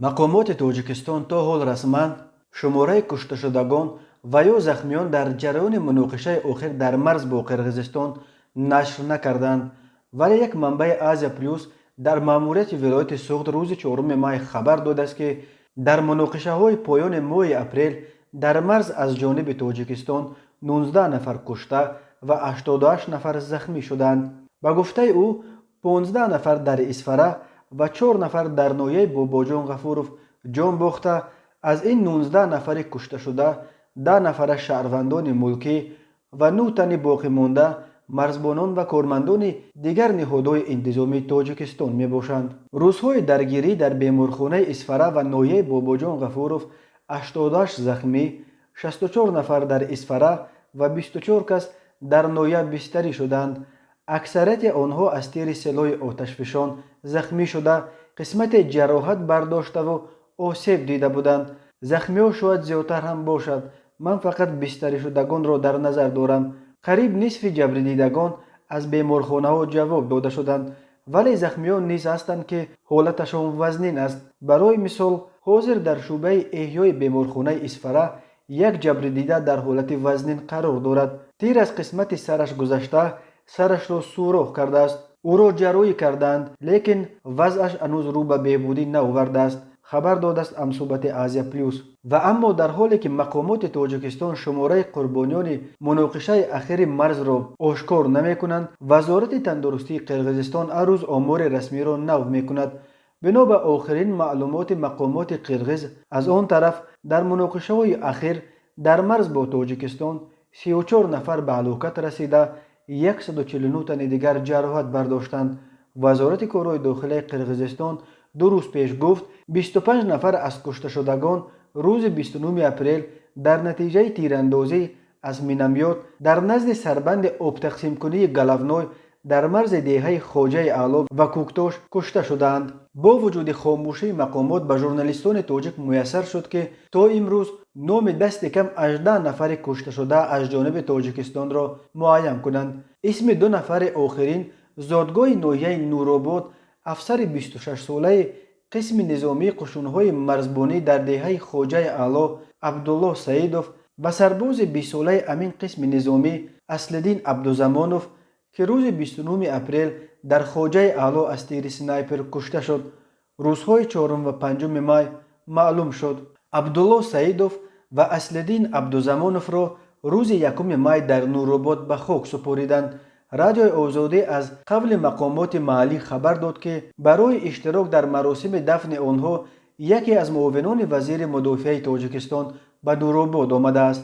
Мақомоти Тоҷикистон то ҳол расман шумораи кушташудагон ва ё захмиён дар ҷараёни муноқишаи охир дар марз бо Қирғизистон нашр накарданд, вале як манбаи Азия Плюс дар маъмурияти вилояти Суғд рӯзи 4 май хабар додааст, ки дар муноқишаҳои поёни моҳи апрел дар марз аз ҷониби Тоҷикистон 19 нафар кушта ва 88 нафар захмӣ шуданд. Ба гуфтаи ӯ, 15 нафар дар Исфара ва 4 нафар дар ноҳияи Бобоҷон Ғафуров ҷон бохта. Аз ин 19 нафари кушташуда 10 нафара шаҳрвандони мулкӣ ва 9 тани боқимонда марзбонон ва кормандони дигар ниҳодҳои интизомии Тоҷикистон мебошанд. Рӯзҳои даргирӣ дар беморхонаи Исфара ва ноҳияи Бобоҷон Ғафуров 88 захмӣ, 64 нафар дар Исфара ва 24 кас дар ноҳия бистарӣ шуданд. Аксарияти онҳо аз тири силоҳи оташфишон захмӣ шуда, қисмате ҷароҳат бардоштаву осеб дида буданд. Захмиҳо шояд зиёдтар ҳам бошад, ман фақат бистаришудагонро дар назар дорам. Қариб нисфи ҷабрдидагон аз беморхонаҳо ҷавоб дода шуданд, вале захмиён низ ҳастанд, ки ҳолаташон вазнин аст. Барои мисол, ҳозир дар шӯъбаи эҳёи беморхонаи Исфара як ҷабрдида дар ҳолати вазнин қарор дорад. Тир аз қисмати сараш гузашта, сарашро сӯрох кардааст. Ӯро ҷарроҳӣ кардаанд, лекин вазъаш ҳанӯз рӯ ба беҳбудӣ наовардааст, хабар додааст ҳамсӯҳбати Азия Плюс. Ва аммо дар ҳоле ки мақомоти Тоҷикистон шумораи қурбониёни муноқишаи ахири марзро ошкор намекунанд, Вазорати тандурустии Қирғизистон ҳар рӯз омори расмиро нав мекунад. Бино ба охирин маълумоти мақомоти қирғиз, аз он тараф дар муноқишаҳои ахир дар марз бо Тоҷикистон 34 нафар ба ҳалокат расида, 149 тани дигар ҷароҳат бардоштанд. Вазорати корҳои дохилаи Қирғизистон 2 рӯз пеш гуфт, 25 нафар аз кушташудагон рӯзи 29 апрел дар натиҷаи тирандозӣ аз миномёт дар назди сарбанди обтақсимкунии Головной дар марзи деҳаи Хоҷаи Аъло ва Кӯктош кушта шудаанд. Бо вуҷуди хомӯшии мақомот, ба журналистони тоҷик муяссар шуд, ки то имрӯз номи дасти кам 18 нафари кушташуда аз ҷониби Тоҷикистонро муайян кунанд. Исми ду нафари охирин зодгоҳи ноҳияи Нуробод, афсари 26-солаи қисми низомии қушунҳои марзбонӣ дар деҳаи Хоҷаи Аъло Абдуллоҳ Саидов ва сарбози 20-солаи ҳамин қисми низомӣ Аслиддин Абдузамонов, ки рӯзи 29 апрел дар Хоҷаи Аъло аз тири снайпер кушта шуд, рӯзҳои 4 ва 5 май маълум шуд. Абдуллоҳ Саидов ва Аслиддин Абдузамоновро рӯзи 1 май дар Нуробод ба хок супориданд. Радиои Озодӣ аз қавли мақомоти маҳаллӣ хабар дод, ки барои иштирок дар маросими дафни онҳо яке аз муовинони вазири мудофиаи Тоҷикистон ба Нуробод омадааст.